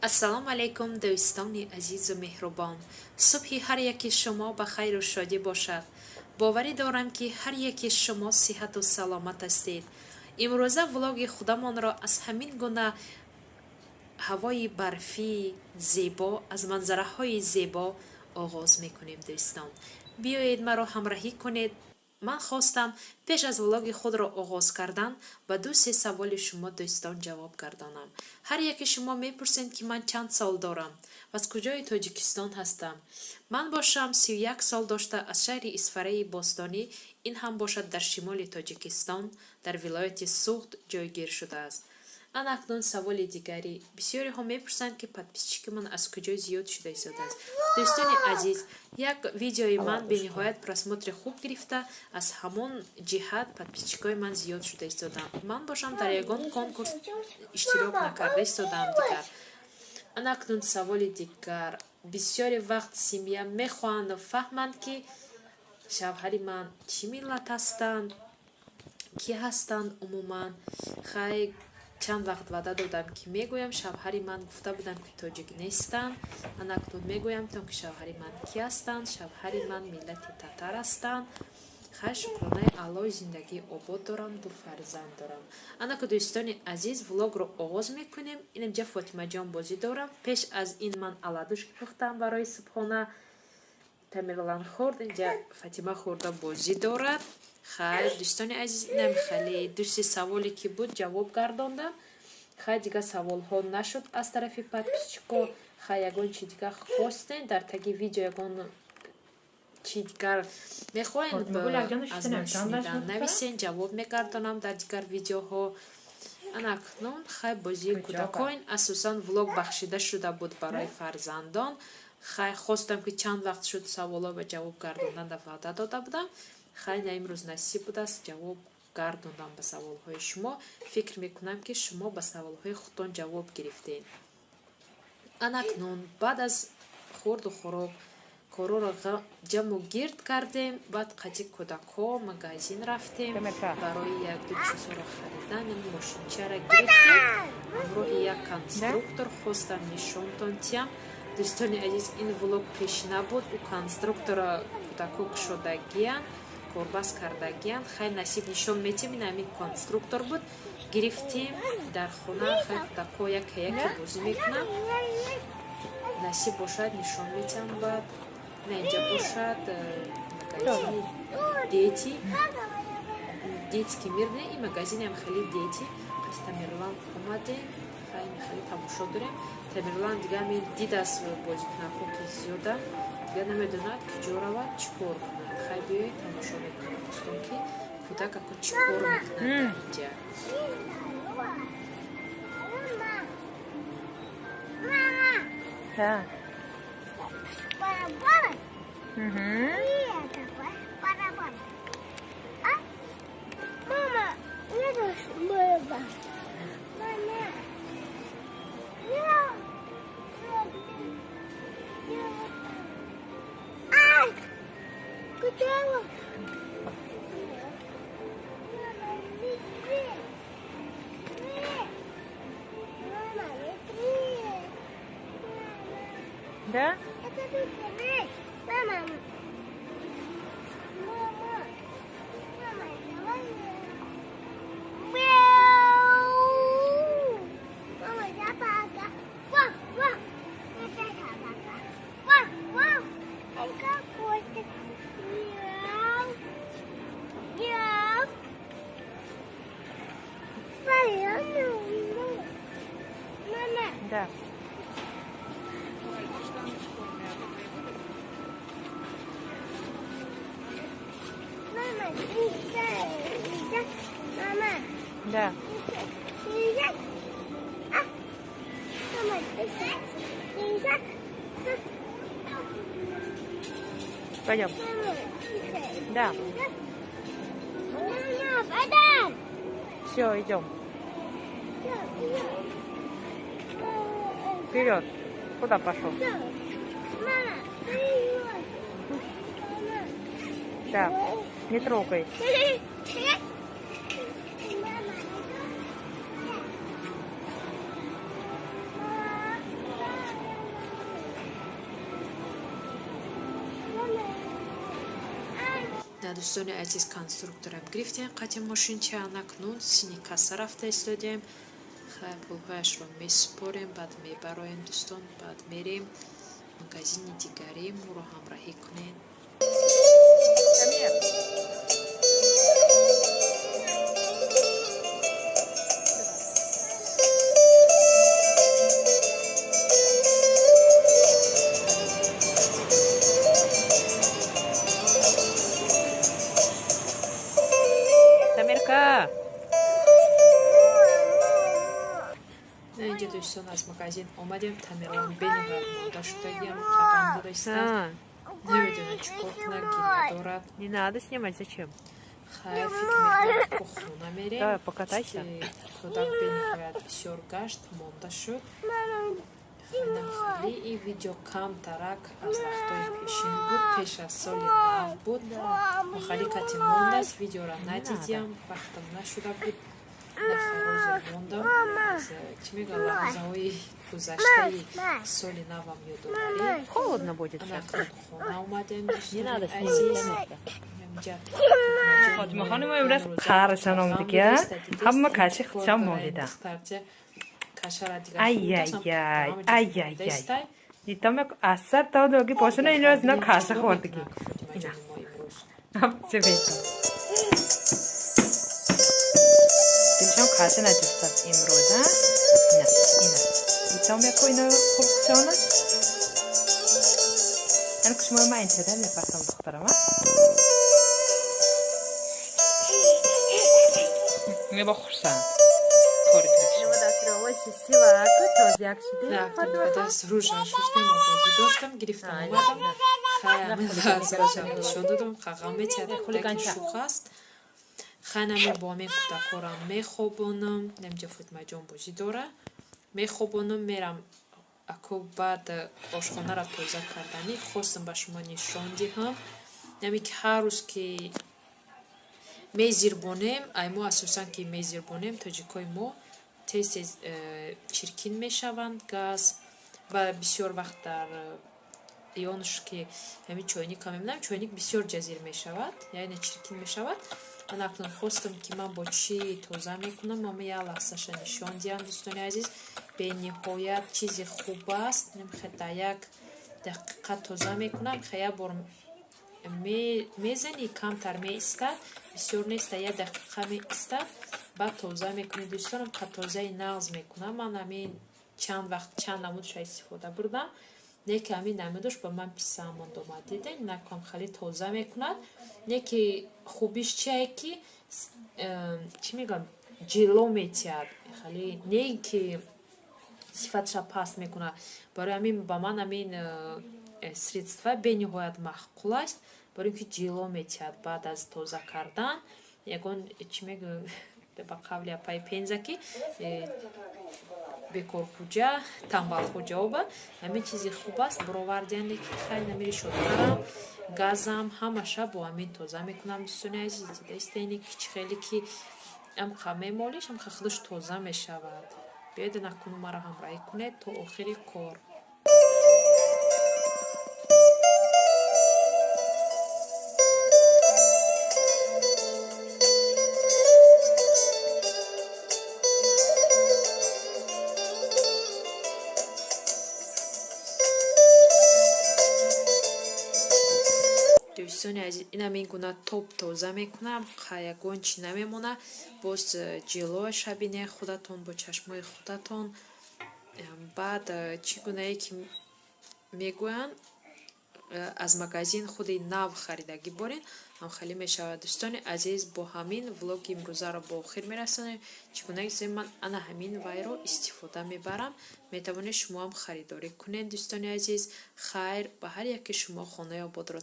Ассалому алайкум, дӯстони азизу меҳрубон. Субҳи ҳар яки шумо ба хайру шодӣ бошад. Боварӣ дорам, ки ҳар яки шумо сиҳату саломат ҳастед. Имрӯза влоги худамонро аз ҳамин гуна ҳавои барфии зебо, аз манзараҳои зебо оғоз мекунем, дӯстон. Биёед, маро ҳамраҳӣ кунед. Ман хостам пеш аз влоги худро оғоз кардан ба ду-се саволи шумо, дӯстон, ҷавоб гардонам. Ҳар яке шумо мепурсед, ки ман чанд сол дорам ва аз куҷои Тоҷикистон ҳастам. Ман бошам 31 сол дошта, аз шаҳри Исфараи бостонӣ, ин ҳам бошад дар шимоли Тоҷикистон, дар вилояти Суғд ҷойгир шудааст. Ана акнун саволи дигарӣ. Бисёриҳо мепурсанд, ки подписчики ман аз куҷо зиёд шуда истодааст. Дӯстони азиз, як видеои ман бениҳоят просмотри хуб гирифта, аз ҳамон ҷиҳат подписчикои ман зиёд шуда истодаанд. Ман бошам дар ягон конкурс иштирок накарда истодаам. Дигар, ана акнун саволи дигар. Бисёре вақт семья мехоҳанду фаҳманд, ки шавҳари ман чӣ миллат ҳастанд, кӣ ҳастанд умуман. Хай, чанд вақт ваъда додам, ки мегӯям. Шавҳари ман, гуфта будам, ки тоҷик нестанд. Ана акнун мегӯям то ки шавҳари ман кӣ ҳастанд. Шавҳари ман миллати татар ҳастанд. Хай, шукронаи Аллоҳ, зиндагии обод дорам, ду фарзанд дорам. Анаку, дӯстони азиз, влогро оғоз мекунем. Инамҷа Фотимаҷон бозӣ дорам. Пеш аз ин ман оладушки пухтам барои субҳона. Тамерлан хӯрд, инҷа Фатима хӯрда бозӣ дорад. Хайр, дӯстони азиз, инам хеле ду-се саволе ки буд, ҷавоб гардондам. Хай, дигар саволҳо нашуд аз тарафи подписчико. Хай, ягон чи дигар хостем, дар таги видео ягон чи дигар мехоҳем аз ман шунидан, нависен, ҷавоб мегардонам дар дигар видеоҳо. Ана акнун, хай, бозии кӯдакон. Асосан влог бахшида шуда буд барои фарзандон. Хай, хостам, ки чанд вақт шуд, саволҳо ба ҷавоб гардондан ваъда дода будам. Хай, на имрӯз насиб будааст, ҷавоб гардондам ба саволҳои шумо. Фикр мекунам, ки шумо ба саволҳои худтон ҷавоб гирифтед. Анакнун баъд аз хӯрду хӯрок корҳоро ҷамъу гирд кардем, баъд қати кӯдакҳо магазин рафтем барои якду чизҳоро харидан. Мошинчаро гирифтем ҳамроҳи як конструктор. Хостам нишонтон тиям, дӯстони азиз. Ин влог пешина буд. Ӯ конструктора кӯдакҳо кушодагиянд, корбаст кардагиянд. Хай, насиб, нишон метиҳем. Ин ҳамин конструктор буд, гирифтем дар хона. Хай, кӯдакҳо яке яке бозӣ мекунанд. Насиб бошад, нишон метиҳам баъд. На инҷа бошад магазини дети, Детский мир, не, ин магазинеам хеле дети. Қати Тамерлан омадем. Хай, хеле тамошо дорем. Тамерлан дигар ами дидааст бозикунакҳо ки зиёданд, дигар намедонад куҷо равад, чӣ кор кунад. Хай, биёед, тамошо мекунем, дӯстон, ки кӯдак ако чӣ кор мекунад дар инҷа. Да. Угу. А? Мама, это мама. Я. Ай! Куда? Мама, быстрее. Мама, быстрее. Да? Это тут. Мама. Мама. Мама, давай. Мяу. Мама, собака. Вау, вау. Это собака. Вау, вау. Это кошка. Мяу. Мяу. Мама. Да. Мама, мама. Да. А? Мама, Пойдем. Да. Все, идем. Вперед. Куда пошел? Да. Не трогай. На, дӯстони азиз, конструкторам гирифтем қати мошинча, анакнун сини касса рафта истодем. Хай, пулҳояшро месупорем, баъд мебароем, дӯстон, баъд мерем магазини дигарӣ. Моро ҳамроҳӣ кунед. Дамир. Дамирка. На, инҷа, дӯстон, аз магазин омадем. Тамерлан бениҳоят монда шудагиам, қадам дода истад, намедонам чӣ кор кунад, гиря дорад. Не надо снимать, зачем? Хайр, фикр мекунам, ко хона мерем. Давай, покатайся. Кӯдак бениҳоят бисёр гашт, монда шуд. Хеле и видео камтарак аз вақтҳои пешин буд, пеш аз соли нав буд. Хали кати мондааст, видеора надидиям, вақтам нашуда буд. Нахайрозир мондам, аз чӣ мегӯям, лаҳзаҳои гузаштаи соли навам ёдоварӣ. Холодно будет сейчас. Анакнун хона омадем. Не надо Дӯстони азиз, снимать. Фотима хоним имрӯз қарашон омадига, ҳама каши худшон молида. Ай-яй-яй, ай-яй-яй. Дитамек асар та доги пошона имрӯз ина каша хӯрдагӣ. Ина. Ҳабчи бета. Дилшон каша наҷустад имрӯз, а? Ина, ина. Дитамеко ина хурқшона. Ан кушмои ма интеда мепартам духтарам, а? Мебо хурсанд. Кори кракшон. Даст рӯшан шуштем, бозӣ доштам, гирифтам, омадам. Хай, лаҳзаашам нишон додам, қағам метиҳад, кӯдаки шӯх аст. Хай, наме бо ҳамин кӯдакҳорам мехобонам. Намҷа Фотимаҷон бозӣ дора. Мехобонам, мерам аку, баъд ошхонаро тоза карданӣ хостам ба шумо нишон диҳам. Наме ки ҳар рӯз ки мезирбонем, ай мо асосан ки мезирбонем, тоҷикои мо тез тез чиркин мешаванд газ ва бисёр вақт дар ёнш ки ҳамин чойника мебинам, чойник бисёр ҷазир мешавад, яъне чиркин мешавад. Ман акнун хостам, ки ман бо чӣ тоза мекунам, ама як лаҳзаша нишон диҳам, дӯстони азиз. Бениҳоят чизи хуб аст. Дар як дақиқа тоза мекунам. Хе, як бор мезанӣ, камтар меистад, бисёр неста, як дақиқа меистад, баъд тоза мекунӣ. Дӯстонам, қа тозаи нағз мекунам. Ман ҳамин чанд вақт чанд намудша истифода бурдам, не ки ҳамин намудаш ба ман писанд омад. Дидем, накам хеле тоза мекунад. Не ки хубиш чие, ки чӣ мегӯям, ҷило метиҳад хеле, не ки сифатша паст мекунад. Барои ҳамин ба ман ҳамин средства бениҳоят маъқул аст, барои ин ки ҷило метиҳад баъд аз тоза кардан. Ягон чӣ мегӯям, ба қавли апаи Пенза, ки бекорхуҷа тамбалхуҷа оба. Ҳамин чизи хуб аст, бировардиане ки хай, намири шодкарам, газам ҳамаша бо ҳамин тоза мекунам. Дӯстони азиз, дидаистени ки чӣ хеле ки амқа мемолиш, амқа худаш тоза мешавад. Биёед, накуну маро ҳамроҳӣ кунед то охири кор. Дӯстони азиз, инам ин гуна топ тоза мекунам, ягон чӣ намемонад. Боз ҷилоаша бинед худатон, бо чашмои худатон. Баъд чӣ гунае ки мегӯянд, аз магазин худи нав харидагӣ борен, ҳамхелӣ мешавад. Дӯстони азиз, бо ҳамин влоги имрӯзаро бо охир мерасонем. Чӣ гуна гуфтем, ман ана ҳамин вайро истифода мебарам, метавонед шумоам харидорӣ кунед. Дӯстони азиз, хайр, ба ҳар яке шумо хонаи ободро.